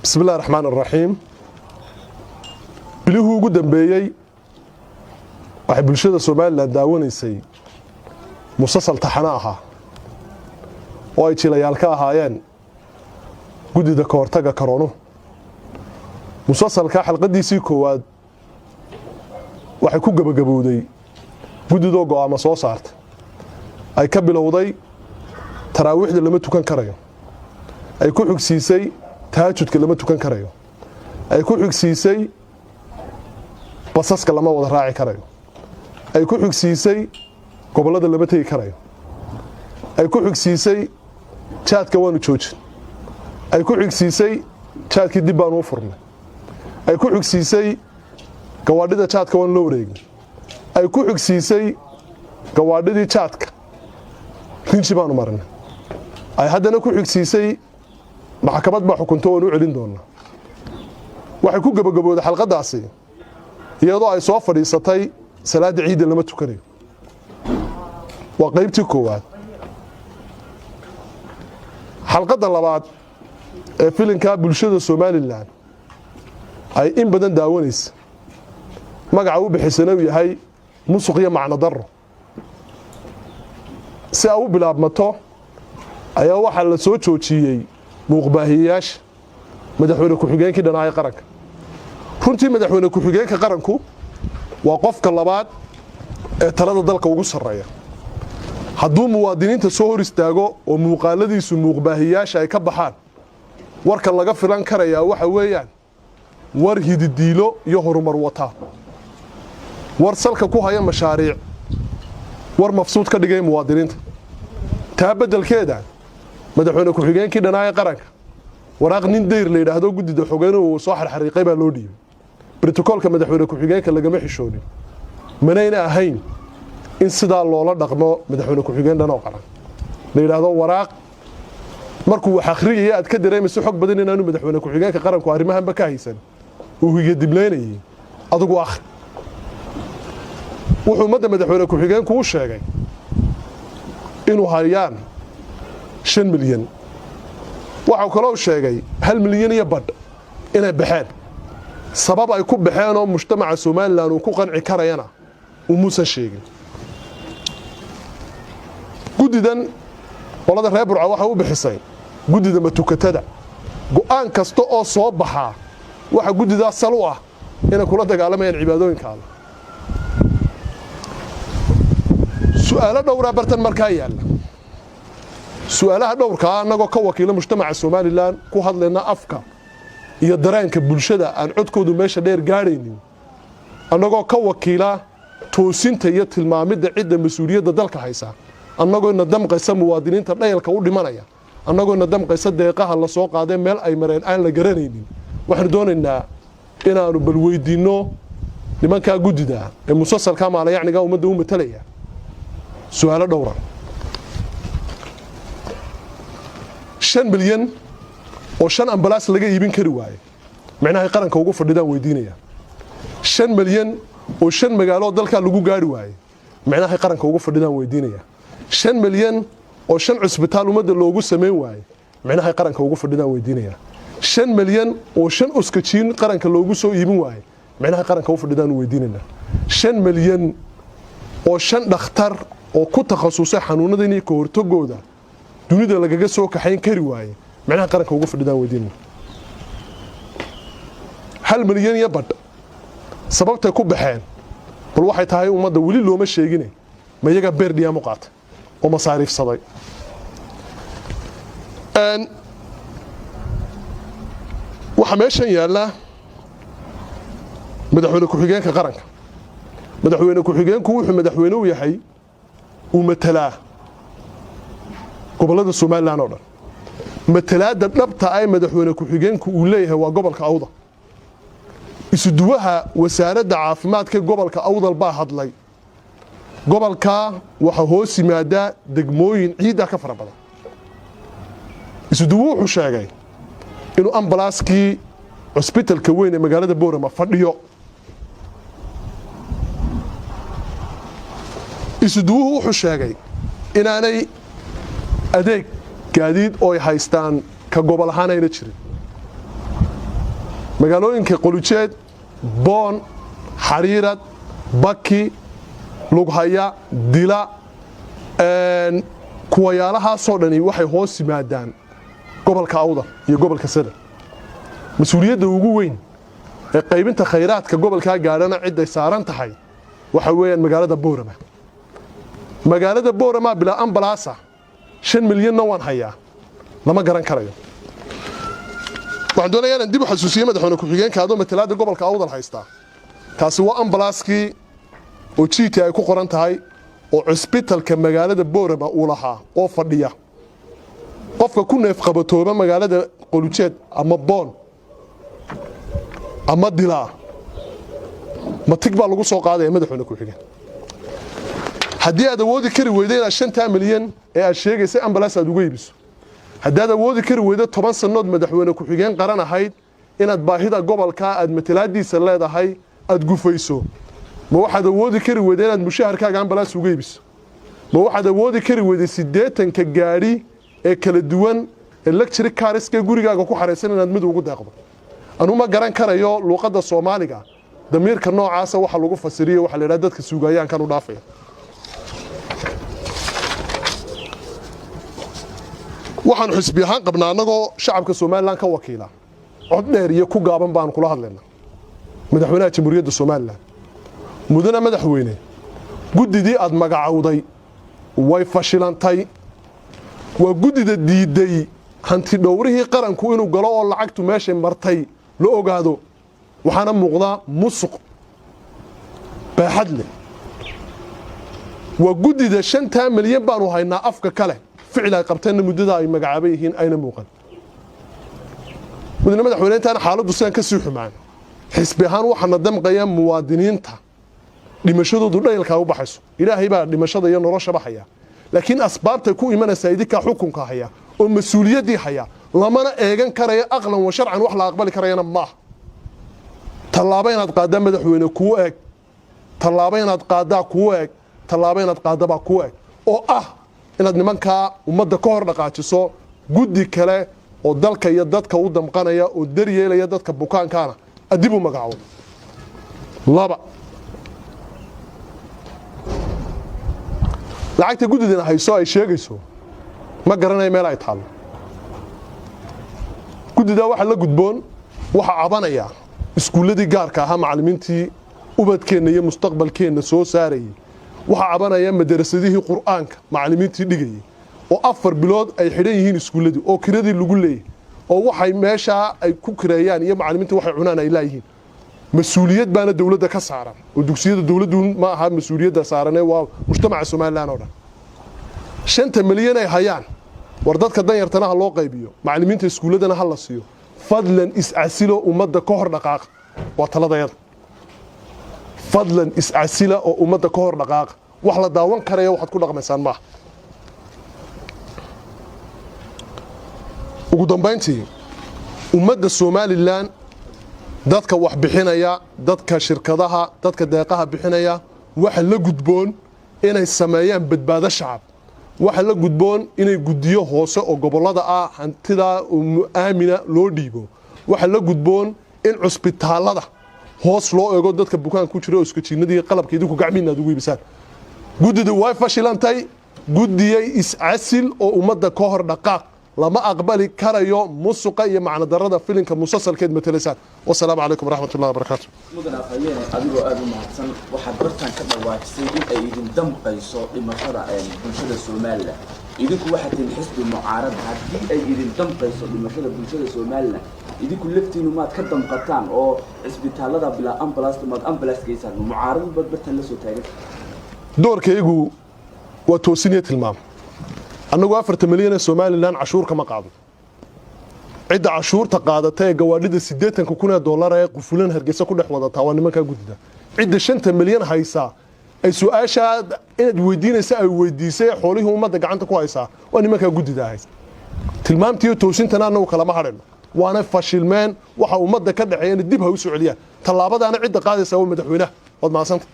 Bismi illahi raxmaan araxiim. Bilihii ugu dambeeyey waxay bulshada Somalilan daawanaysay musasal taxano ahaa oo ay jilayaal ka ahaayeen guddida ka hortagga karoonuhu. Musasalka xalqadiisii koowaad waxay ku gebagabowday guddidoo go'aamo soo saartay, ay ka bilowday taraawiixda lama tukan karayo, ay ku xigsiisay tahajudka lama tukan karayo, ay ku xigsiisay basaska lama wada raaci karayo, ay ku xigsiisay gobollada lama tegi karayo, ay ku xigsiisay jaadka waanu joojin, ay ku xigsiisay jaadkii dib baanu u furnay, ay ku xigsiisay gawaadhida jaadka waanu la wareegin, ay ku xigsiisay gawaadhidii jaadka rinji baanu marinay, ay haddana ku xigsiisay maxkamad baa xukunto waanu u celin doonaa. Waxay ku gebagabooday xalqaddaasi iyadoo ay soo fadhiisatay salaadda ciidda lama tukanayo. Waa qaybtii koowaad. Xalqadda labaad ee filinkaa bulshada Somalilan ay in badan daawanaysa, magaca u bixisana uu yahay Musuq iyo Macno Darro, si ay u bilaabmato ayaa waxaa la soo joojiyey muuqbaahiyeyaasha madaxweyne ku-xigeenkii dhanaaye qaranka. Runtii, madaxweyne ku-xigeenka qaranku waa qofka labaad ee talada dalka ugu sarreeya. Hadduu muwaadiniinta soo hor istaago oo muuqaaladiisu muuqbaahiyaasha ay ka baxaan, warka laga filan karayaa waxa weeyaan war hididiilo iyo horumar wataa, war salka ku haya mashaariic, war mafsuud ka dhigay muwaadiniinta. Taa beddelkeeda, madaxweyne ku-xigeenkii dhanaaye qaranka waraaq nin Dayr la yidhaahdo guddida xogeyne uu soo xarxariiqay baa loo dhiibay. Brotokoolka madaxweyne ku-xigeenka lagama xishoonin, manayna ahayn in sidaa loola dhaqmo madaxweyne ku-xigeen dhan oo qaran. La yidhaahdo waraaq markuu wax akhriyaya aad ka dareemayso xog badan inaanu madaxweyne ku-xigeenka qaranku arrimahanba ka haysan, uu higadiblaynayay, adigu akhri. Wuxuu ummadda madaxweyne ku-xigeenku u sheegay inuu hayaan 5 milyan. Waxau kaloo sheegay 1.5 milyan inay baxeen. Sabab ay ku baxeen oo mujtamaca Somalilan uu ku qanci karayana umuusan sheegin. Guddidan qolada reer Burca waxay u bixisay guddida matukatada. Go'aan kasta oo soo baxaa waxa guddidaas sal u ah inay kula dagaalamayaan cibaadooyinka alle. Su'aalo dhowraa bartan markaa yaalla. Su'aalaha dhowrkaa, annagoo ka wakiila mujtamaca Somalilan, ku hadlayna afka iyo dareenka bulshada aan codkoodu meesha dheer gaadhaynin, annagoo ka wakiila toosinta iyo tilmaamidda cidda mas-uuliyadda dalka haysa, annagoona damqaysa muwaadiniinta dhayalka u dhimanaya, annagoona damqaysa deeqaha la soo qaaday meel ay mareen aan la garanaynin, waxaanu doonaynaa inaannu bal weydiinno nimankaa guddida ee musasalka maalayacniga ummadda u matalaya su-aalo dhowra. 5 milyan oo shan ambalaas laga iibin kari waaye, micnahay qaranka ugu fadhidaan weydiinaya. 5 milyan oo shan magaaloo dalkaa lagu gaari waaye, micnahay qaranka ugu fadhidaan weydiinaya. 5 milyan oo shan cusbitaal ummadda loogu samayn waaye, micnahay qaranka ugu fadhidaan weydiinaya. 5 milyan oo shan oskajiin qaranka loogu soo iibin waaye, micnaha qaranka u fadhidaan weydiinayna. 5 milyan oo shan dhakhtar oo ku takhasusay xanuunada inay ka hortagooda dunida lagaga soo kaxayn kari waaye, micnaha qaranka ugu fadhidaan weydiinayna. 1.5 milyan sababtay ku baxeen bal waxay tahay ummadda weli looma sheegine, ma iyagaa beer dhiyaam u qaatay oo masaariifsaday? Waxaa meeshan yaalla madaxweyne ku-xigeenka qaranka. Madaxweyne ku-xigeenku wuxuu madaxweyne u yahay, uu matalaa gobollada Somalilan oo dhan. Matalaadda dhabta ah ee madaxweyne ku-xigeenku uu leeyahay waa gobolka Awdal. Isuduwaha wasaaradda caafimaadka gobolka Awdal baa hadlay. Gobolkaa waxaa hoos yimaadaa degmooyin ciidda ka fara badan. Isuduwu wuxuu sheegay inuu ambalaaskii cusbitalka weyn ee magaalada Boorama fadhiyo. Isuduwuhu wuxuu sheegay inaanay adeeg gaadiid ooy haystaan ka gobol ahaan ayna jirin. Magaalooyinka Qolujeed, Boon, Xariirad, Baki, Lughaya, Dila, kuwayaalahaasoo dhani waxay hoos yimaadaan gobolka Awdal iyo gobolka Salal. Mas-uuliyadda ugu weyn ee qaybinta khayraadka gobolkaa gaadhana cidday saaran tahay waxa weeyaan magaalada Boorama. Magaalada Boorama bilaa ambalaasa, 5 milyanna waan hayaa, lama garan karayo. Waxaan doonayaa inaan dib u xasuusiye madaxweyne ku-xigeenka, adoo matalaadda gobolka Awdal haystaa, kaasi waa ambalaaskii oo GT ay ku qoran tahay oo cusbitalka magaalada Boorama uu lahaa oo fadhiya. Qofka ku neef qabatooba magaalada Qolujeed ama Boon ama Dilaa, matig baa lagu soo qaadaya? Madaxweyne ku-xigeen, haddii aad awoodi kari weydo inaad 5-taa milyan ee aad sheegaysay ambalaas aad uga iibiso, haddaad awoodi kari weydo 10 sannood madaxweyne ku-xigeen qaran ahayd inaad baahida gobolkaa aad matalaadiisa leedahay aad gufayso, ma waxaad awoodi kari weyda inaad mushaharkaaga ambalaas uga iibiso? Ma waxaad awoodi kari weyday 80-ka gaadhi ee kala duwan ee luxury cars-ka gurigaaga ku xaraysan inaad mid ugu deeqdo? Anu ma garan karayo luuqadda Soomaaliga damiirka noocaasa waxa lagu fasiriyo. Waxa la yidhaha dadka suugayaankan u dhaafaya. Waxaanu xisbi ahaan qabnaa, annagoo shacabka Somaliland ka wakiila, cod dheer iyo ku gaaban baanu kula hadlaynaa madaxweynaha Jamhuuriyadda Somaliland. Mudane madaxweyne, guddidii aad magacowday way fashilantay. Waa guddida diidday hanti dhowrihii qaranku inuu galo oo lacagtu meeshay martay la ogaado, waxaana muuqdaa musuq baaxad leh. Waa guddida 5-taa milyan baanu haynaa afka kale, ficil ay qabteenna muddada ay magacaaban yihiin ayna muuqan. Mudane madaxweyne, intaan xaaladdu sidan ka sii xumaan, xisbi ahaan waxaana damqaya muwaadiniinta dhimashadoodu dhayalkaa u baxayso. Ilaahay baa dhimashada iyo noloshaba haya, laakiin asbaabtay ku imanaysaa idinkaa xukunka haya oo mas-uuliyaddii haya. Lamana eegan karayo aqlan wa sharcan, wax la aqbali karayana maaha. Tallaabo inaad qaaddaa, madaxweyne, kuu eeg. Tallaabo inaad qaaddaa kuu eeg. Tallaabo inaad qaaddabaa kuu eg oo ah inaad nimankaa ummadda ka hor dhaqaajiso, guddi kale oo dalka iyo dadka u damqanaya oo daryeelaya dadka bukaankaana aad dib u magacaabo. Laba, lacagta guddidana hayso ay sheegayso ma garanayo meel ay taallo. Guddidaa waxaa la gudboon, waxaa cabanaya iskuulladii gaarka ahaa, macallimiintii ubadkeenna iyo mustaqbalkeenna soo saarayay. Waxaa cabanaya madarasadihii Qur'aanka, macallimiintii dhigayay oo 4 bilood ay xidhan yihiin iskuulladii, oo kiradii lagu leeyahy, oo waxay meeshaa ay ku kireeyaan iyo macallimiinta waxay cunaan ay laayihiin. Mas-uuliyad baana dowladda ka saaran, oo dugsiyada dowladdu ma aha mas-uuliyadda saaranee waa mujtamaca Somaliland oo dhan. 5-ta milyan ay hayaan, war dadka danyartana ha loo qaybiyo, macallimiinta iskuulladana ha la siiyo. Fadlan iscasilo, ummadda ka hor dhaqaaqa, waa taladayada. Fadlan iscasila oo ummadda ka hor dhaqaaqa. Wax la daawan karaya waxaad ku dhaqmaysaan maaha. Ugu dambayntii, ummadda Somaliland, dadka wax bixinaya, dadka shirkadaha, dadka deeqaha bixinaya, waxa la gudboon inay sameeyaan badbaado shacab. Waxa la gudboon inay guddiyo hoose oo gobollada ah hantidaa aamina loo dhiibo. Waxa la gudboon in cusbitaallada hoos loo eego dadka bukaan ku jira oo iskajiinadii qalabka idinku gacmihiina aad ugu iibisaan. Guddida way fashilantay. Guddiyay, iscasil oo ummadda ka hor dhaqaaq. Lama aqbali karayo musuqa iyo macnodarrada filinka musalsalkeed matalaysaan. Wasalaamu calaykum waraxmat ullahi wabarakaatu. Mudan afhayeene, adigoo aada u mahadsan, waxaad bartaan ka dhawaajisay in ay idin damqayso dhimashada bulshada Somaliland. Idinku waxaad tihiin xisbi mucaarada. Haddii ay idin damqayso dhimashada bulshada Somaliland, idinku laftiinu maad ka damqataan oo cisbitaallada bilaa ambulance maad ambulance geysaan? Mucaaradu baad bartaan la soo taagan. Doorkaygu waa toosiniyo tilmaam. Annagu 4-ta milyan ee Somaliland cashuur kama qaadno. Cidda cashuurta qaadata ee gawaadhida 80-ka kun ee dollar ee qufulan Hargeysa ku dhex wadataa waa nimankaa guddida. Cidda 5-ta milyan haysaa ay su-aashaa inaad weydiinaysa ay weydiisay ee xoolihii ummadda gacanta ku haysaa waa nimankaa guddida haysa. Tilmaamtiiyo toosintana annagu kalama hadhayno, waana fashilmeen. Waxa ummadda ka dhexeeyana dib ha u soo celiyaan. Tallaabadaana cidda qaadaysaa waa madaxweynaha. Waad mahadsanta.